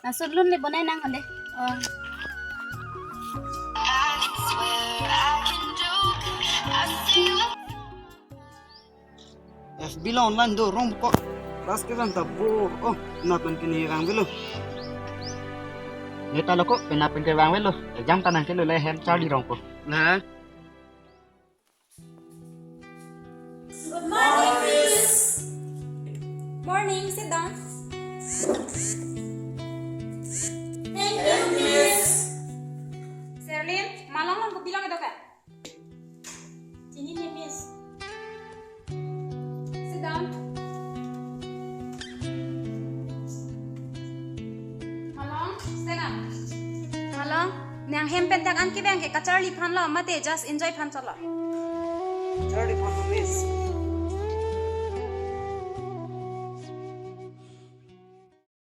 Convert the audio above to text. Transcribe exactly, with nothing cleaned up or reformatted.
Asur lun le bonai nang ale. Oh. F B lo online do rong ko. Class ke bang ta bor. Oh, penap pen kini vang velo. Ne ta lo ko, penap pen ke vang velo. Exam ta nangkelo le hem Charlie rong ko. Na. Good morning, Miss. Morning, sit down. Thank you, Miss. Serlin, malong along kopi along kedo ka? Chinine, Miss. Sit down. Malong, stand up. Malong, nang hem pen dak an kevang ke ka-Charlie aphan lo, mate just enjoy aphan chotlo?